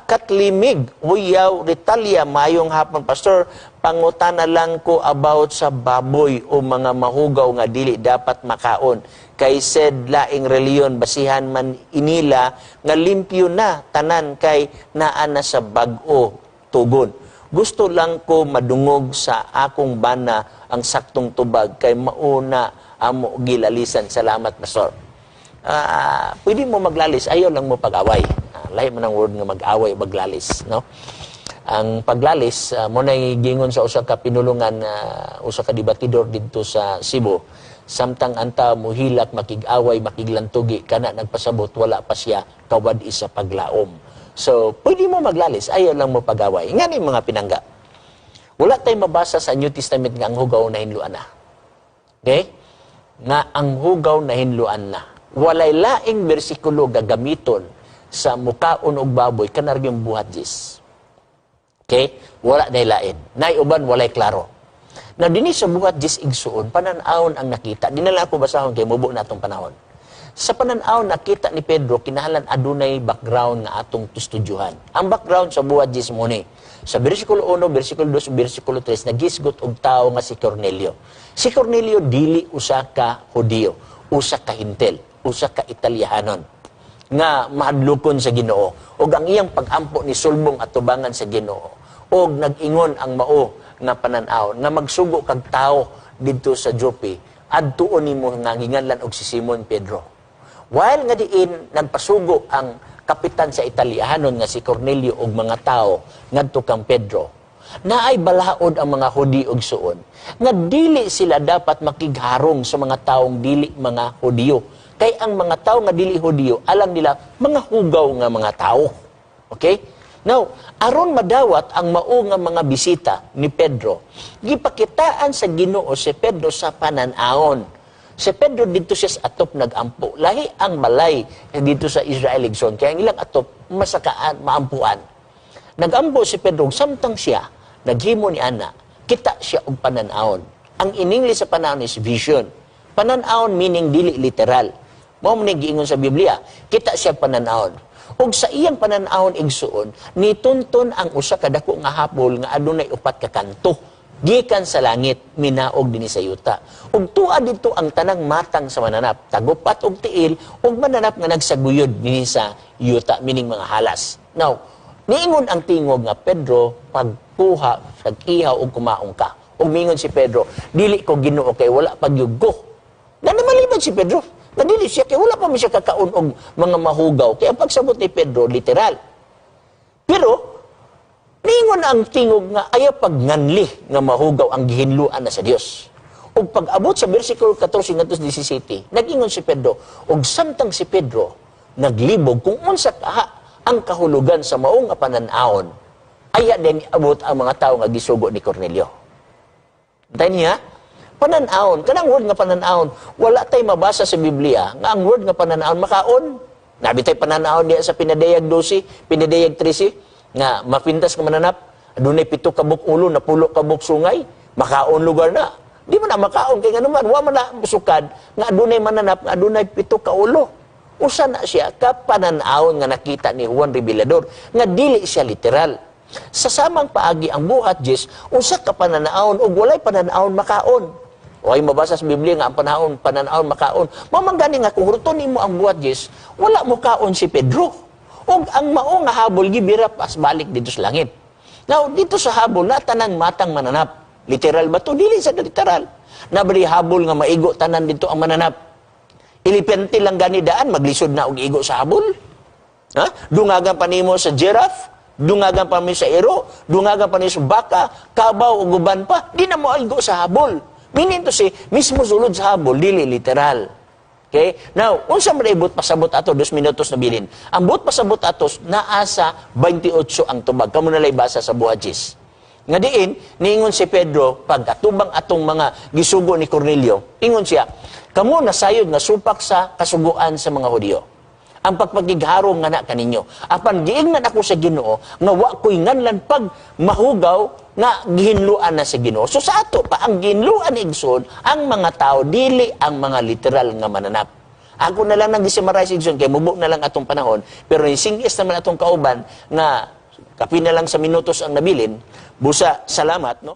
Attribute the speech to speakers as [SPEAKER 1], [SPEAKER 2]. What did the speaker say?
[SPEAKER 1] Katlimig, Huyaw, Ritalia, maayong hapon, Pastor. Pangutana lang ko about sa baboy o mga mahugaw nga dili dapat makaon. Kay said laing reliyon, basihan man inila nga limpyo na tanan kay naa na sa bag-o tugon. Gusto lang ko madungog sa akong bana ang saktong tubag kay mauna amo gilalisan. Salamat, Pastor. Pwede mo maglalis, ayaw lang mo pag-away. Lahi man ang word nga mag-away o maglalis, no? Ang paglalis, mo na gingon sa usa ka pinulungan, usa ka debatidor didto sa Cebu. Samtang anta muhilak, makig-away, makiglantugi, kana nagpasabot wala pa siya kawad sa paglaom. So, pwede mo maglalis, ayaw lang mo pag-away. Nga ni mga pinangga. Wala tay mabasa sa New Testament nga ang hugaw na hinluan na. Okay? Nga ang hugaw na hinluan na. Walay laing bersikulo gagamiton sa mukaon og baboy kanang yung Buhat 10. Okay? Wala na lain. Nay uban walay klaro. Na dinhi sa Buhat 10, igsuon, panan-awon ang nakita. Di na lang ako basahon kay mubo na atong panahon. Sa panan-awon nakita ni Pedro, kinahanglan adunay background nga atong tustudyuhan. Ang background sa Buhat 10 mo ni. Sa bersikulo 1, bersikulo 2, bersikulo 3, nagisgot og tao nga si Cornelio. Si Cornelio dili usa ka Hudiyo, usa ka Hentil, usa ka Italyahanon nga mahadlokon sa Ginoo ug ang iyang pagampo ni sulbong atubangan sa Ginoo, ug nag-ingon ang mao nga panan-aw nga magsugo kag tawo didto sa Joppe, adtuon nimo nga ginganlan og si Simon Pedro. While nga diin nagpasugo ang kapitan sa Italyahanon nga si Cornelio og mga tao ngadto kang Pedro, naay balaod ang mga Hudiyo, igsuon, nga dili sila dapat makigharong sa mga taong dili mga Hudiyo. Kay ang mga tao nga dili Hudiyo, alam nila, mga hugaw nga mga tao. Okay? Now, aron madawat ang mao nga mga bisita ni Pedro, gipakitaan sa Ginoo si Pedro sa panan-awon. Si Pedro dito siya sa atop nagampo. Lahi ang balay dito sa Israel, igsoon. Kaya ang ilang atop masakaan, maampuan. Nagampo si Pedro, samtang siya naghimo ni ana, kita siya og panan-awon. Ang in English sa pananawon is vision. Panan-awon meaning dili literal. Mao man giingon sa Biblia, kita siya panan-awon. Ug sa iyang panan-awon, igsuon, nitunton ang usa ka dako nga habol nga adunay upat ka kanto gikan sa langit minaog dinhi sa yuta. Ug tuwa didto ang tanang matang sa mananap, tagupat og tiil ug mananap nga nagsaguyod dinhi sa yuta, meaning mga halas. Now, niingon ang tingog nga, "Pedro, pagkuha pag-ihaw ug kumaon ka." Ug mingon si Pedro, "Dili ko, Ginoo, kay wala pa gyud ko." Na namaliban si Pedro. Na dili siya kay wala pa man siya kakaon og mga mahugaw. Kaya ang pagsabot ni Pedro literal. Pero niingon ang tingog nga ayaw pagnganli nga mahugaw ang gihinluan na sa Dios. Ug pag-abot sa bersikulo 14 ngadto 17, nag-ingon si Pedro, ug samtang si Pedro naglibog kung unsa kaha ang kahulugan sa mao nga panan-awon, aya din abot ang mga tao nga gisugo ni Cornelio. Antay niya, panan-awon, kanang word nga panan-awon, wala tay mabasa sa Biblia nga ang word nga panan-awon makaon. Naa bitay panan-awon diya sa Pinadayag 12, Pinadayag 13, nga mapintas nga mananap, adunay 7 ka buok ulo, 10 ka buok sungay, makaon lugar na. Di man na makaon, kay nga naman, wa man na sukad, nga adunay mananap, nga adunay 7 ka ulo. Usa na siya ka panan-awon nga nakita ni Juan Revelador, nga dili siya literal. Sa samang paagi, ang Buhat 10, usa ka pananawon ug walay pananawon makaon. Way mabasa sa Biblia nga ang pananawon makaon. Mao man gani nga kung huruton nimo ang Buhat 10, wala mo kaon si Pedro. Ug ang mao nga habol gibira pas balik dito sa langit. Now, dito sa habol na tanang matang mananap. Literal ba to? Dili sa literal. Nabali habol nga maigo tanan dito ang mananap. Elepante lang gani daan maglisod na og igo sa habol. Ha? Dungagan pa nimo sa giraffe, dungagan pa nimo sa ero, dungagan pa nimo sa baka, kabaw ug uban pa, di na mo igo sa habol. Meaning to say, mismo sulod sa habol, dili literal. Okay? Now, unsa man buot pasabot ato, 2 minutos na bilin. Ang buot pasabot ato, naa sa 28 ang tubag. Kamo na basa sa Buhat 10. Nga diin, niingon si Pedro, pag atubang atong mga gisugo ni Cornelio, ingon siya, "Kamo nasayod nga supak sa kasuguan sa mga Hudiyo ang pagpagigharong nga na kaninyo. Apan giingnan ako sa Ginoo nga wa ko'y nganlan pag mahugaw nga gihinluan na sa Ginoo." So sa ato pa, ang gihinluan, igsoon, ang mga tao, dili ang mga literal nga mananap. Ako na lang nang gi-summarize, igsoon, kay mubo na lang atong panahon, pero ni singis naman atong kauban nga kapin na lang sa minutos ang nabilin. Busa salamat, no?